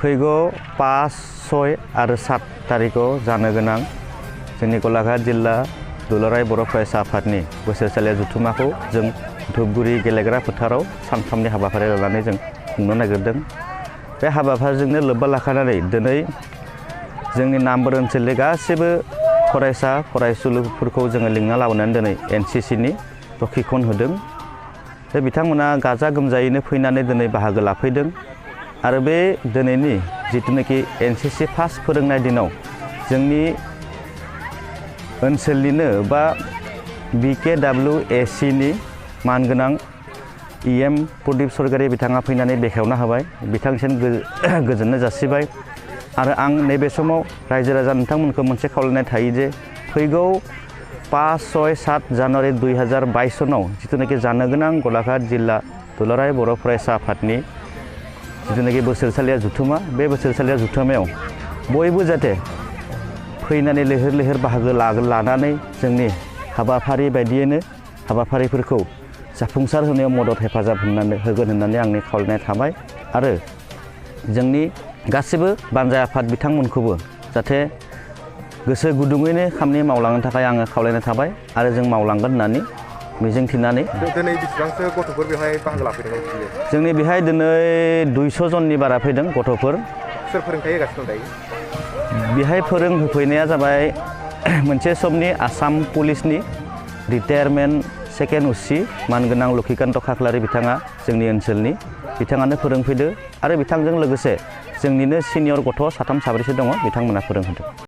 फैगौ 5, 6 आरो 7 तारिखआव जानो गोनां जोंनि गलाघाट जिल्ला दुलाराय बर' फरायसा आफादनि बोसोरसालिया जथुम्माखौ जों धुपगुरि गेलेग्रा फोथाराव सानथामनि हाबाफारि लानानै जों खुंनो नागिरदों। बे हाबाफारिजोंनो लोब्बा लाखिनानै दिनै जोंनि नामबर ओनसोलनि गासिबो फरायसा फरायसुलिफोरखौ जोङो लिंना लाबोनानै दिनै एनसिसिनि प्रशिक्षण होदों। बे बिथांमोना गाजा गोमजायैनो फैनानै दिनै बाहागो लाफैदों आरो बे दिनैनि जितुनाखि एनसिसि फार्स्ट फोरोंनाय दिनाव जोंनि ओनसोलनिनो बा BKWACनि मानगोनां EM प्रदीप सरगारि बिथाङा फैनानै बेखेवना होबाय। बिथांसिम गोजोननाय जासिबाय आरो आं नैबे समाव रायजो राजा नोंथांमोनखौ मोनसे खावलायनाय थायो जे फैगौ 5, 6, 7 जानुवारि 2022 सनाव जितुनाखि जानो गोनां गलाघाट जिल्ला दुलाराय बर' फरायसा आफादनि जितुनाखि बोसोरसालिया जथुम्मा, बे बोसोरसालिया जथुम्मायाव बयबो जाहाथे फैनानै लैहोर लैहोर बाहागो लानानै जोंनि हाबाफारि बायदियैनो हाबाफारिफोरखौ जाफुंसार होनायाव मदद हेफाजाब होगोन होननानै आंनि खावलायनाय थाबाय आरो जोंनि गासिबो बानजाय आफाद बिथांमोनखौबो जाहाथे गोसो गुदुङैनो खामानि मावलांनो थाखाय आङो खावलायनाय थाबाय आरो जों मावलांगोन होननानै मिजिंथिनानै। दिनै बेसेबांसो गथ'फोर बेवहाय बाहागो लाफैदों? जोंनि बेहाय दिनै 200 जननि बारा फैदों गथ'फोर। सोर फोरोंथाय होगासिनो दं दायो? बेहाय फोरोंहोफैनाया जाबाय मोनसे समनि आसाम पुलिसनि रिटायारमेन्ट सेकेन्ड उसि मानगोनां लक्षिकान्त खाख्लारि बिथाङा जोंनि ओनसोलनि बिथाङानो फोरोंफैदो आरो बिथांजों लोगोसे जोंनिनो सिनियर गथ' 3, 4सो दङ बिथांमोना फोरोंहोदों।